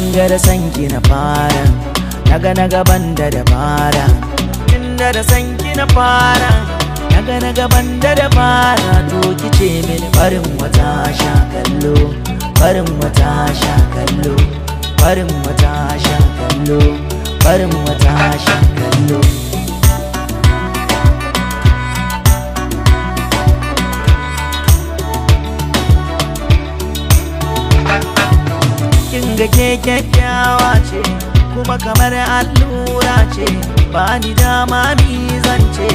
Kin ga da sanki na fara, naga naga banda dabara. Kin ga da sanki na fara, naga naga banda dabara. To kice mini farin wata sha kallo, farin wata sha kallo, farin wata sha kallo, farin wata sha kallo. Kin ga ke kyakkyawa ce, kuma kamar allura ce, ba ni dama mi zance,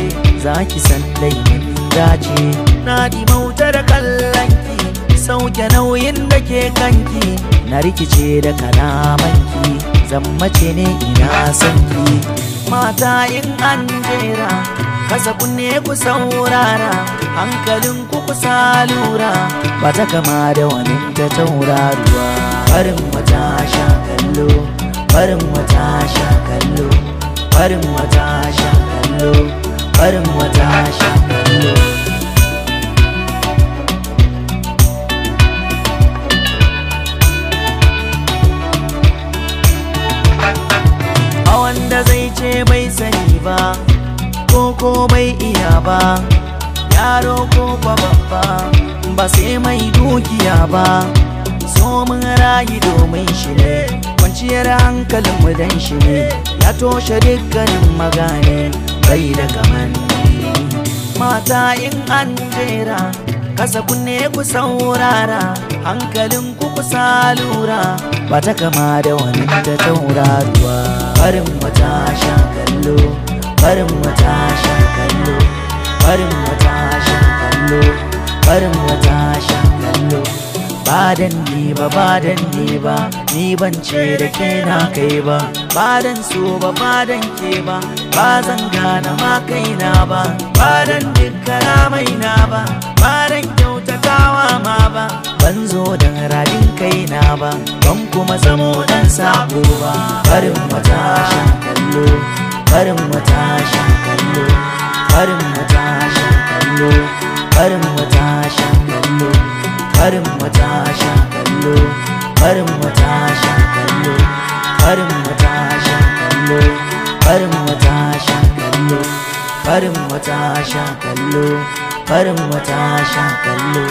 za ki san dai mun dace. Na dimauta da kallonki, sauke nauyin da ke kanki, na rikice da kalamanki, zammace ne ina son ki. Mata in an jera, kasa kunne ku saurara, hankalin ku kusa lura, ba ta kama da wani ta tauraruwa. Farin wata sha kallo, farin wata sha kallo, farin wata sha kallo, farin wata sha kallo. A wanda zai ce bai sani ba, ko bai iya ba, yaro ko kwa babba, ba sai mai dukiya ba. So mun rayu domin shi ne, kwanciyar hankalin mu dan shi ne, ya toshe dukkanin magane, bai da kamanni. Mata in an jera, kasa kunne ku saurara, hankalin ku kusa lura, ba ta kama da wani ta tauraruwa. Farin wata sha kallo, farin wata sha kallo, farin wata sha kallo, farin wata sha kallo. Ba dan ni ba, ba dan ni ba, ni ban ce da ke na kai ba, ba dan so ba, ba dan ke ba, ba zan gane ma kaina ba, ba dan dukkana mai na ba, ba dan kyautatawa ma ba, ban zo dan radin kaina ba, ban kuma zamo dan sabo ba. Farin wata sha kallo, farin wata sha kallo, farin wata sha kallo, farin wata sha kallo, farin wata sha kallo, farin wata sha kallo, farin wata sha kallo, farin wata sha kallo, farin wata sha kallo, farin wata sha kallo.